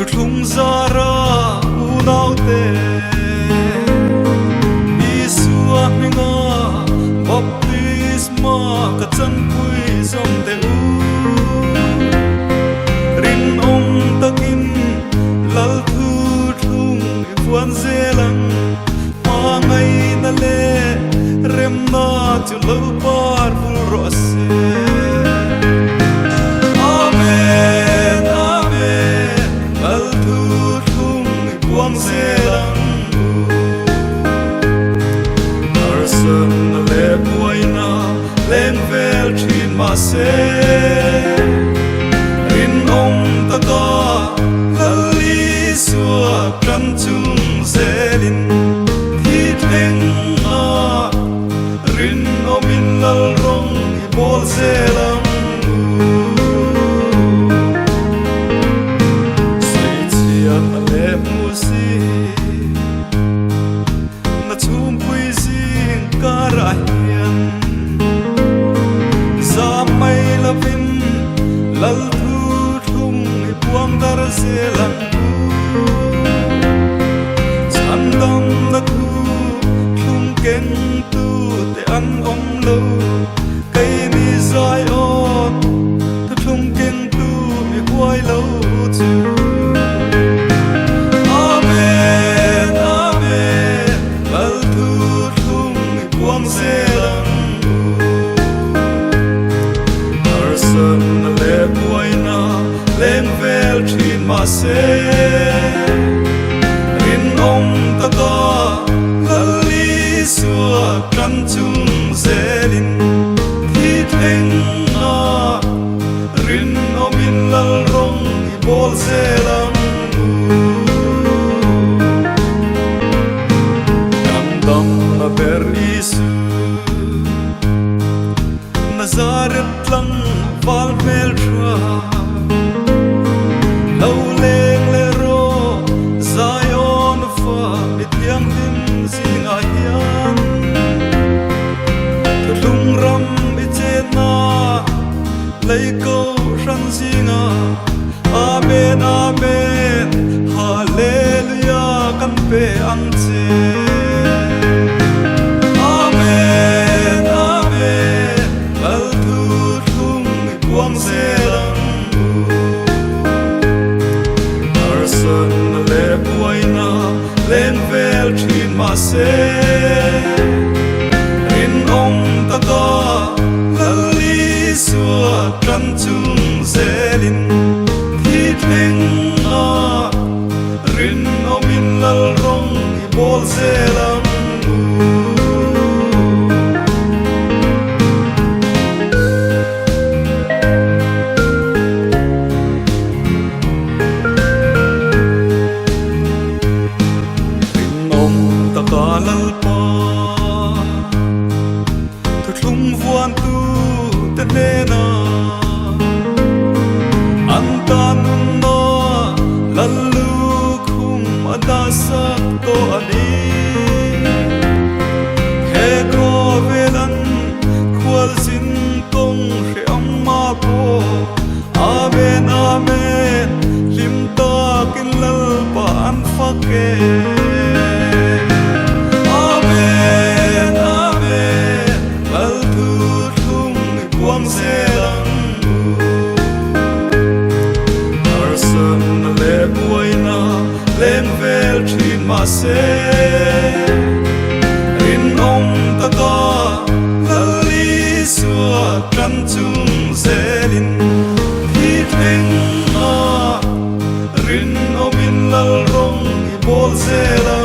Thuthlung zara unaute Isua hminga baptisma ka chanpui zawm teh u. Rinawm takin Lal thuthlung i vuan zel ang, hmangaihna leh remna chu lo par vul rawh se. Amen, Amen, Lal thuthlung i puang zel ang u. Harsatna leh buaina leng vel thin mahse, rinawm taka Lal Isua tan chung zelin thi thleng a, rinawmin Lal rawng i bawl zel ang u. Sawichhiat a leh hmu si, na chhungpui zing karah hian zam mai lovin Lal thu thlung i puang dar zel ang u. Chhandam na thu thlung keng tu te an awm lo, keini zai awt thu thlung keng tu mi huai lo chu. Amen, Amen, Lal thu thlung i puang zel ang u. Harsatna leh buaina leng vel thin mahse, rinawm taka Lal Isua tan chung zelin thi thleng a. Rinawmin Lal rawng i bawl zel ang u. Kan damna ber Isu, Nazareth tlang val hmel tha. Lo leng leh rawh Zion fa mi thianghlim zingah hian. Thuthlung ram i chenna. Lei ko hran zinga Amen Amen Hallelujah kan pe ang che. Amen Amen Lal thu thlung i puang zel ang u. Harsatna leh buaina leng vel thin mahse rinawm taka Lal Isua tan chung zelin thi thleng a, rinawmin Lal rawng i bawl zel ang u. Rinawm taka Lalpa thuthlung vuantu te hnena an ta nunna Lal lukhum a dah sak tawh a ni. He khawvel an khualzin kawng hrehawm mah pawh Amen Amen hlim takin Lalpa an fak e. Amen Amen Lal thu thlung i puang zel ang u. Harsatna leh buaina leng vel thin mahse rinawm taka Lal Isua tan chung zelin thi thleng a, rinawmin Lal rawng i bawl zel ang.